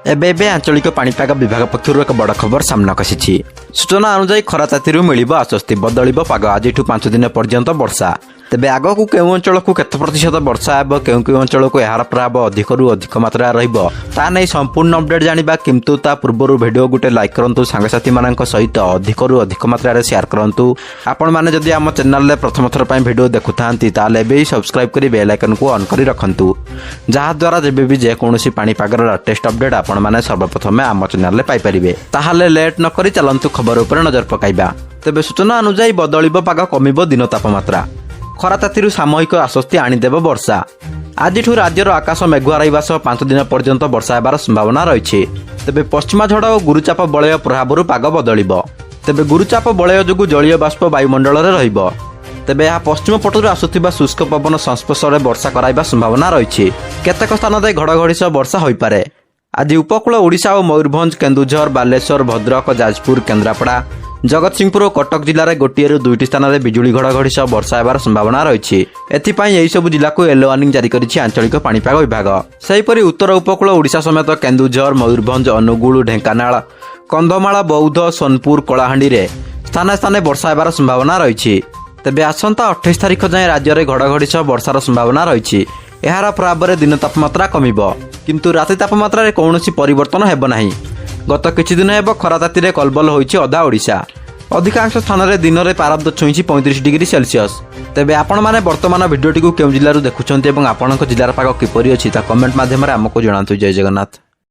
ଏବେ ଏବେ ଆଞ୍ଚଳିକ ପାଣିପାଗ ବିଭାଗ ପକ୍ଷରୁ ଏକ ବଡ଼ ଖବର ସାମ୍ନାକୁ ଆସିଛି। ସୂଚନା ଅନୁଯାୟୀ, ଖରା ତାତିରୁ ମିଳିବ ଆଶ୍ୱସ୍ତି, ବଦଳିବ ପାଗ। ଆଜିଠୁ 5 ଦିନ ପର୍ଯ୍ୟନ୍ତ ବର୍ଷା। ତେବେ ଆଗକୁ କେଉଁ ଅଞ୍ଚଳକୁ କେତେ ପ୍ରତିଶତ ବର୍ଷା ହେବ, କେଉଁ କେଉଁ ଅଞ୍ଚଳକୁ ଏହାର ପ୍ରଭାବ ଅଧିକରୁ ଅଧିକ ମାତ୍ରାରେ ରହିବ, ତା ନେଇ ସମ୍ପୂର୍ଣ୍ଣ ଅପଡେଟ୍ ଜାଣିବା। କିନ୍ତୁ ତା ପୂର୍ବରୁ ଭିଡ଼ିଓ ଗୋଟେ ଲାଇକ୍ କରନ୍ତୁ, ସାଙ୍ଗସାଥିମାନଙ୍କ ସହିତ ଅଧିକରୁ ଅଧିକ ମାତ୍ରାରେ ସେୟାର କରନ୍ତୁ। ଆପଣମାନେ ଯଦି ଆମ ଚ୍ୟାନେଲରେ ପ୍ରଥମ ଥର ପାଇଁ ଭିଡ଼ିଓ ଦେଖୁଥାନ୍ତି, ତାହେଲେ ଏବେ ହିଁ ସବସ୍କ୍ରାଇବ୍ କରି ବେଲ୍ ଆଇକନ୍କୁ ଅନ୍ କରି ରଖନ୍ତୁ, ଯାହାଦ୍ୱାରା ଯେବେ ବି ଯେକୌଣସି ପାଣିପାଗର ଲାଟେଷ୍ଟ ଅପଡେଟ୍ ଆପଣମାନେ ସର୍ବପ୍ରଥମେ ଆମ ଚ୍ୟାନେଲରେ ପାଇପାରିବେ। ତାହେଲେ ଲେଟ୍ ନକରି ଚାଲନ୍ତୁ, ଖବର ଉପରେ ନଜର ପକାଇବା। ତେବେ ସୂଚନା ଅନୁଯାୟୀ, ବଦଳିବ ପାଗ, କମିବ ଦିନ ତାପମାତ୍ରା। ଖରା ତାତିରୁ ସାମୟିକ ଆଶ୍ୱସ୍ତି ଆଣିଦେବ ବର୍ଷା। ଆଜିଠୁ ରାଜ୍ୟର ଆକାଶ ମେଘୁଆ ରହିବା ସହ 5 ଦିନ ପର୍ଯ୍ୟନ୍ତ ବର୍ଷା ହେବାର ସମ୍ଭାବନା ରହିଛି। ତେବେ ପଶ୍ଚିମା ଝଡ଼ ଓ ଗୁରୁଚାପ ବଳୟ ପ୍ରଭାବରୁ ପାଗ ବଦଳିବ। ତେବେ ଗୁରୁଚାପ ବଳୟ ଯୋଗୁଁ ଜଳୀୟ ବାଷ୍ପ ବାୟୁମଣ୍ଡଳରେ ରହିବ। ତେବେ ଏହା ପଶ୍ଚିମ ପଟରୁ ଆସୁଥିବା ଶୁଷ୍କ ପବନ ସଂସ୍ପର୍ଶରେ ବର୍ଷା କରାଇବା ସମ୍ଭାବନା ରହିଛି। କେତେକ ସ୍ଥାନରେ ଘଡ଼ଘଡ଼ି ସହ ବର୍ଷା ହୋଇପାରେ। ଆଜି ଉପକୂଳ ଓଡ଼ିଶା ଓ ମୟୂରଭଞ୍ଜ, କେନ୍ଦୁଝର, ବାଲେଶ୍ୱର, ଭଦ୍ରକ, ଯାଜପୁର, କେନ୍ଦ୍ରାପଡ଼ା, ଜଗତସିଂହପୁର ଓ କଟକ ଜିଲ୍ଲାରେ ଗୋଟିଏରୁ ଦୁଇଟି ସ୍ଥାନରେ ବିଜୁଳି ଘଡ଼ଘଡ଼ି ସହ ବର୍ଷା ହେବାର ସମ୍ଭାବନା ରହିଛି। ଏଥିପାଇଁ ଏହିସବୁ ଜିଲ୍ଲାକୁ ୟେଲୋ ୱାର୍ଣ୍ଣିଂ ଜାରି କରିଛି ଆଞ୍ଚଳିକ ପାଣିପାଗ ବିଭାଗ। ସେହିପରି ଉତ୍ତର ଉପକୂଳ ଓଡ଼ିଶା ସମେତ କେନ୍ଦୁଝର, ମୟୂରଭଞ୍ଜ, ଅନୁଗୁଳ, ଢେଙ୍କାନାଳ, କନ୍ଧମାଳ, ବୌଦ୍ଧ, ସୋନପୁର, କଳାହାଣ୍ଡିରେ ସ୍ଥାନେ ସ୍ଥାନେ ବର୍ଷା ହେବାର ସମ୍ଭାବନା ରହିଛି। ତେବେ ଆସନ୍ତା 28 ତାରିଖ ଯାଏଁ ରାଜ୍ୟରେ ଘଡ଼ଘଡ଼ି ସହ ବର୍ଷାର ସମ୍ଭାବନା ରହିଛି। ଏହାର ପ୍ରଭାବରେ ଦିନ ତାପମାତ୍ରା କମିବ, କିନ୍ତୁ ରାତି ତାପମାତ୍ରାରେ କୌଣସି ପରିବର୍ତ୍ତନ ହେବ ନାହିଁ। ଗତ କିଛି ଦିନ ହେବ ଖରା ତାତିରେ କଲବଲ ହୋଇଛି ଅଧା ଓଡ଼ିଶା। ଅଧିକାଂଶ ସ୍ଥାନରେ ଦିନରେ ପାରଦ ଛୁଇଁଛି 35 ଡିଗ୍ରୀ ସେଲସିୟସ୍। ତେବେ ଆପଣମାନେ ବର୍ତ୍ତମାନ ଭିଡ଼ିଓଟିକୁ କେଉଁ ଜିଲ୍ଲାରୁ ଦେଖୁଛନ୍ତି ଏବଂ ଆପଣଙ୍କ ଜିଲ୍ଲାର ପାଗ କିପରି ଅଛି, ତା କମେଣ୍ଟ ମାଧ୍ୟମରେ ଆମକୁ ଜଣାନ୍ତୁ। ଜୟ ଜଗନ୍ନାଥ।